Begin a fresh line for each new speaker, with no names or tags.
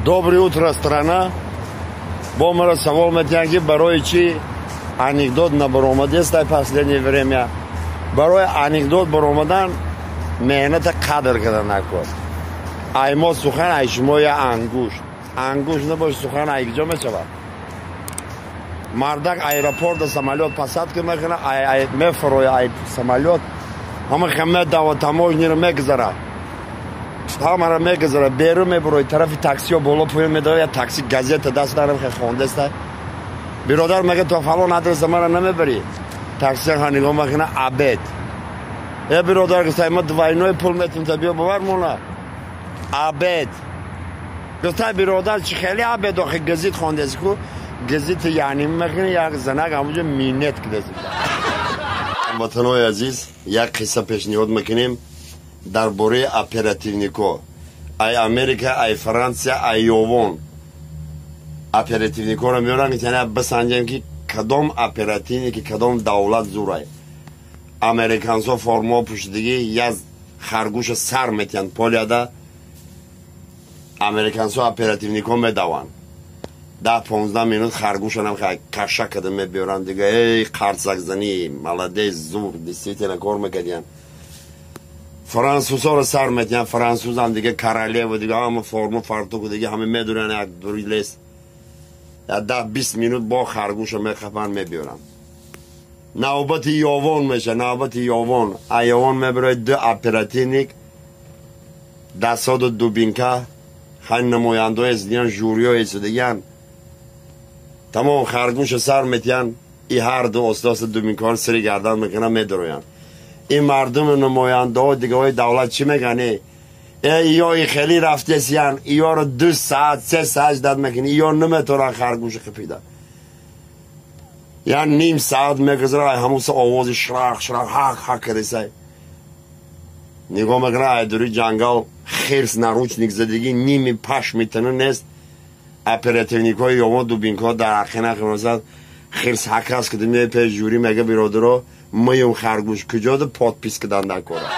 Доброе утро, страна. Бо мара савол метиҳанд, ки барои чӣ анекдот набаромадест дар последнее время. Барои анекдот баромадан меҳната қадр карда накун. Ай мо сухан, ай шумо я ангушт. Ангушт набош, сухан ай киҷо мешавад? Мардак аэропорта самолёт посадка мекунад, мефароя ай самолёт, ҳама хаме дава таможниро мегузарад, ҳамара мегузарад, берун мебурои, тарафи таксио боло поён медавад, я такси газета даст дарам хондаста. Биродар, мега, то фалон адреса мара намебарӣ? Такси ха нигоҳ мекунад: обед. Э, биродар, гуфта, ма двойной пул метим, та биё бовар мона обед. Гуфта: биродар, чӣ хеле обед, охи газет хондаси ку? Газета яъни мекунӣ, як занак ҳамуҷо минет кидаси. Ҳамватанои азиз, як қисса пешниҳод мекунем дар бораи оперативнико. Ай Америка, ай Франсия, ай Ёвон оперативникоро меоранд, яъне бисанҷем, ки кадом оперативники кадом давлат зурай. Американсо формао пӯшидагӣ як харгӯша сар метиҳанд поляда. Американсо оперативнико медаванд, 10-15 минут харгӯшанам каша када мебиёранд. Дига: эй, қарсакзанӣ, молодец, зур, действительно кор мекардиянд. Франсузҳоро сар метиҳанд, франсузам дига королева, дига ҳама форму фартуку, дига ҳама медуранд, як дури лес, як 10-20 минут бо харгӯша мехапанд, мебиёранд. Навбати Ёвон меша, навбати Ёвон. А Ёвон мебирояд ду оперативник, дастҳоду дубинка, хай намояндаҳо эсидиян, жюриҳо эсидагиян. Тамом, харгӯша сар метиҳанд, и ҳарду оста оста дубинкаҳоро сири гардан мекунанд, медароянд. Ин мардуми намояндаҳо дигаҳои давлат чӣ мегӯянд? Э, иё и хеле рафтесиян, иёро 2 саат, 3 саат ждать мекунӣ, иё наметавонанд харгӯша қипида. Я ним саат мегузара, ҳамуса овози шрах шрах, ҳак ҳак кардесай. Нигоҳ мекунад, ай дури ҷангал хирс наручник задагӣ, ними паш метана нест. Оперативникҳои ёмо дубинкаҳо дар ақина химасад, хирс ҳакас кида мея пеш жюри, мега: биродаро, мыюм харгӯш куҷода, подпись кидан дар кора.